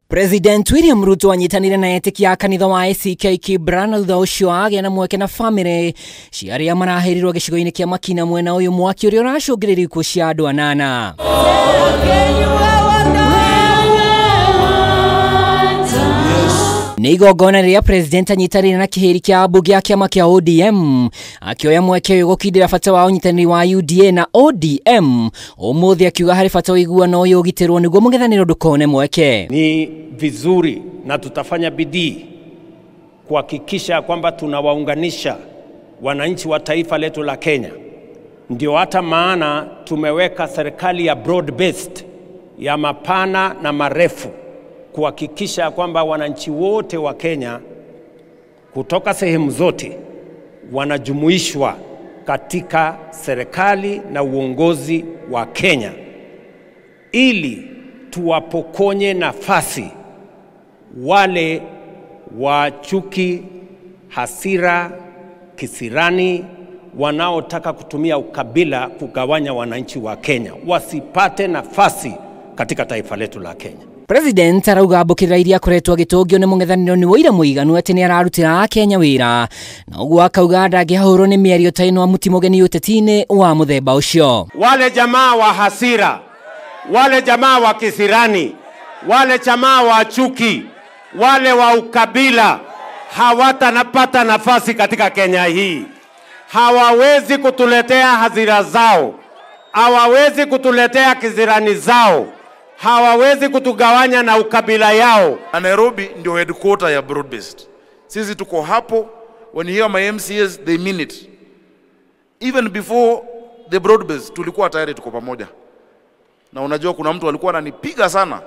President William Ruto anyitanire na etĩkia a kanitha wa ACK Kibra na thutha ũcio agĩa na mweke na famĩlĩ cia arĩa marahĩrirwo gĩcigo-inĩ kĩa Makina mwena ũyũ mwaki ũrĩa ũracũngĩrĩria ikuũ cia andũ anana. Nĩ igongona rĩrĩa president anyitanĩire na kĩhĩri kĩa ambunge a kĩama kĩa ODM akĩoya mweke ũyũ gũkindĩra bata wa ũnyitanĩri wa UDA na ODM ũmũthĩ, akiuga harĩ bata ũiguano ũyũ ũgitĩrwo nĩguo mũng'ethanĩro ndũkone mweke. Ni vizuri na tutafanya bidii kuhakikisha kwamba tunawaunganisha wananchi wa taifa letu la Kenya. Ndio hata maana tumeweka serikali ya broad based ya mapana na marefu kuhakikisha kwamba wananchi wote wa Kenya kutoka sehemu zote wanajumuishwa katika serikali na uongozi wa Kenya, ili tuwapokonye nafasi wale wa chuki, hasira, kisirani, wanaotaka kutumia ukabila kugawanya wananchi wa Kenya, wasipate nafasi katika taifa letu la Kenya. President arauga mbũkĩrĩra iria akoretwo agĩtũngio nĩ mũng'ethanĩro nĩ ũira mũiganu atĩ nĩ ararutĩra Akenya wĩra, na ũguo akauga ndangĩhahũrwo nĩ mĩario ta ĩno amu ti mũgeni ũteti-inĩ wa mũthemba ũcio. Wale jamaa wa hasira, wale jamaa wa kisirani, wale jamaa wa chuki, wale wa ukabila hawatanapata nafasi katika Kenya hii. Hawawezi kutuletea hasira zao, hawawezi kutuletea kisirani zao, hawawezi kutugawanya na ukabila yao. Na Nairobi ndio headquarter ya broad based. Sisi tuko hapo. When you hear my MCAs, they mean it. Even before the broad based tulikuwa tayari tuko pamoja. Na unajua kuna mtu alikuwa ananipiga sana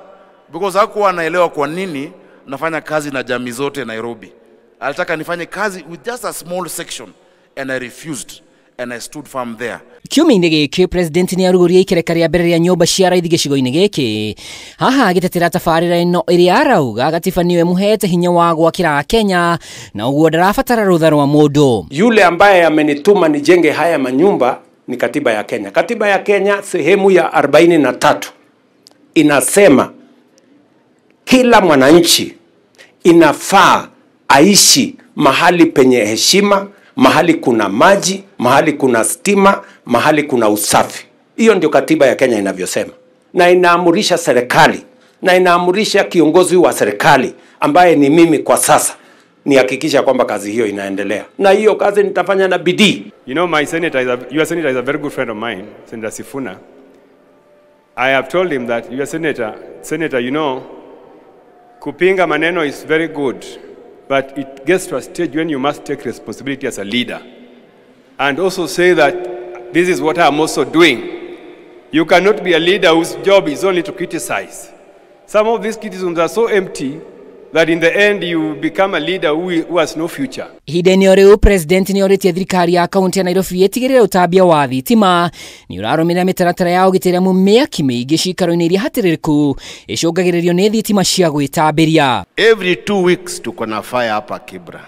because hakuwa anaelewa kwa nini nafanya kazi na jamii zote Nairobi. Alitaka nifanye kazi with just a small section and I refused and I stood firm there. Kiumia-inĩ gĩkĩ president nĩ arugũria ikereka rĩa mbere rĩa nyũmba cia raithi gĩcigo-inĩ gĩkĩ, haha agĩtetera tabarĩra ĩno ĩrĩa arauga gatiba nĩyo ĩmũhete hinya wa gwakĩra Akenya na ũguo ndarabatara rũtha rwa mũndũ. Yule ambaye amenituma nijenge haya manyumba ni katiba ya Kenya. Katiba ya Kenya sehemu ya 43 inasema kila mwananchi inafaa aishi mahali penye heshima, mahali kuna maji, mahali kuna stima, mahali kuna usafi. Hiyo ndio katiba ya Kenya inavyosema. Na inaamurisha serikali, na inaamurisha kiongozi wa serikali ambaye ni mimi kwa sasa, nihakikisha kwamba kazi hiyo inaendelea. Na hiyo kazi nitafanya na bidii. You know, my senator your senator is a very good friend of mine, Senator Sifuna. I have told him that your senator, you know, kupinga maneno is very good, but it gets to a stage when you must take responsibility as a leader and also say that this is what I'm also doing. You cannot be a leader whose job is only to criticize. Some of these criticisms are so empty that in the end you become a leader who has no future. Ihinda-inĩ o rĩu president nĩ orĩtie thirikari ya kaunti ya Nairobi ĩtigĩrĩre ũtambia wa thitima nĩ ũrarũmĩrĩra mĩtaratara ya ũgitĩri amu mĩaki mĩingĩ ciikaro-inĩ iria hatĩrĩrĩku ĩcũngagĩrĩrio nĩ thitima cia gwĩtambĩria. Every 2 weeks tuko na fire hapa Kibra,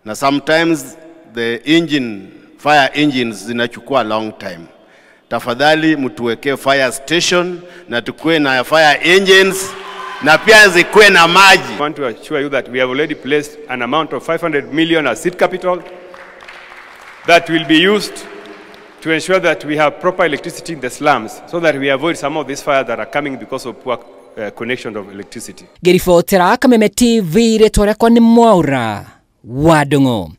na sometimes the engine, fire engines zinachukua long time. Tafadhali mtuwekee fire station na tukue na fire engines na pia zikuwe na maji. I want to assure you that we have already placed an amount of 500 million as seed capital that will be used to ensure that we have proper electricity in the slums so that we avoid some of these fires that are coming because of poor connection of electricity. Ngĩribotera Kameme TV, rĩtwa rĩakwa nĩ Mwaura wa Ndung'u.